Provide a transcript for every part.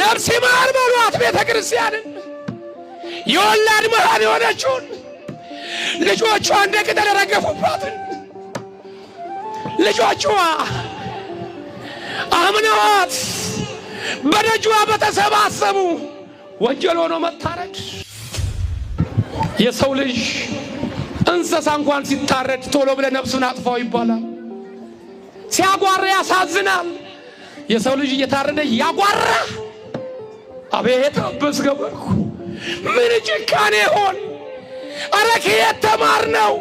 ነፍስ ይማር በሏት ቤተ ክርስቲያንን የወላድ መሃን የሆነችውን ልጆቿ እንደ ቅጠል የረገፉባትን ልጆቿ አምነዋት በደጇ በተሰባሰቡ ወንጀል ሆኖ መታረድ። የሰው ልጅ እንስሳ እንኳን ሲታረድ ቶሎ ብለ ነፍሱን አጥፋው ይባላል። ሲያጓራ ያሳዝናል። የሰው ልጅ እየታረደ ያጓራ። አቤት አበስ ገበርኩ ምን ጭካኔ ሆን! አረ ከየት ተማርነው?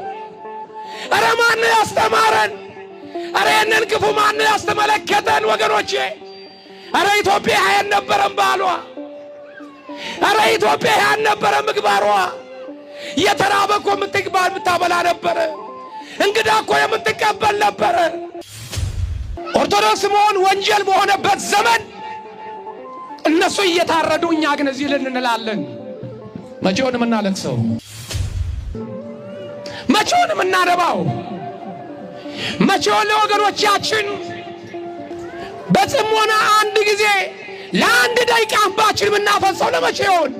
አረ ማን ያስተማረን? አረ ይህንን ክፉ ማን ያስተመለከተን? ወገኖቼ አረ ኢትዮጵያ ያልነበረም ባሏ፣ አረ ኢትዮጵያ ያልነበረ ምግባሯ። የተራበ እኮ የምትግባል የምታበላ ነበረ። እንግዳ እኮ የምትቀበል ነበረ። ኦርቶዶክስ መሆን ወንጀል በሆነበት ዘመን እነሱ እየታረዱ እኛ ግን እዚህ ልንላለን። መቼውን የምናለቅሰው? መቼውን የምናነባው? መቼውን ለወገኖቻችን በጽሞና አንድ ጊዜ ለአንድ ደቂቃ እንባችን የምናፈሰው ለመቼ ይሆን?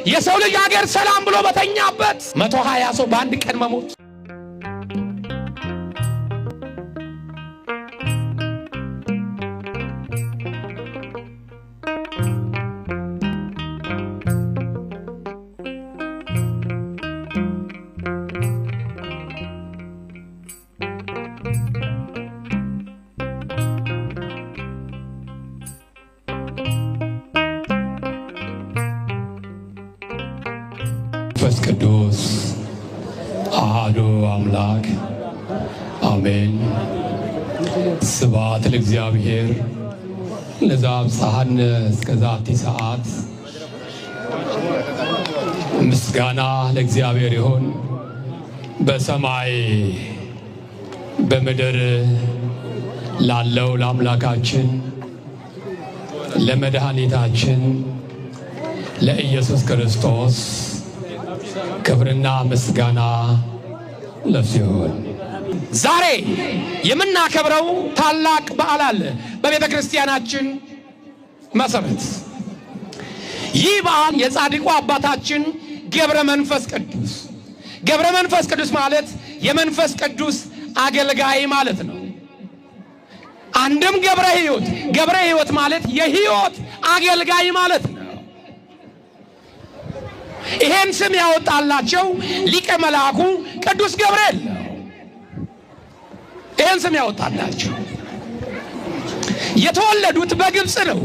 የሰው ልጅ አገር ሰላም ብሎ በተኛበት 120 ሰው በአንድ ቀን መሞት። መንፈስ ቅዱስ አሐዱ አምላክ አሜን። ስብሐት ለእግዚአብሔር ለዘአብጽሐነ እስከ ዛቲ ሰዓት። ምስጋና ለእግዚአብሔር ይሁን በሰማይ በምድር ላለው ለአምላካችን ለመድኃኒታችን ለኢየሱስ ክርስቶስ ክብርና ምስጋና ለእርሱ ይሁን። ዛሬ የምናከብረው ታላቅ በዓል አለ በቤተ ክርስቲያናችን መሰረት። ይህ በዓል የጻድቁ አባታችን ገብረ መንፈስ ቅዱስ፣ ገብረ መንፈስ ቅዱስ ማለት የመንፈስ ቅዱስ አገልጋይ ማለት ነው። አንድም ገብረ ሕይወት፣ ገብረ ሕይወት ማለት የሕይወት አገልጋይ ማለት ነው። ይሄን ስም ያወጣላቸው ሊቀ መልአኩ ቅዱስ ገብርኤል ነው። ይሄን ስም ያወጣላቸው የተወለዱት በግብፅ ነው።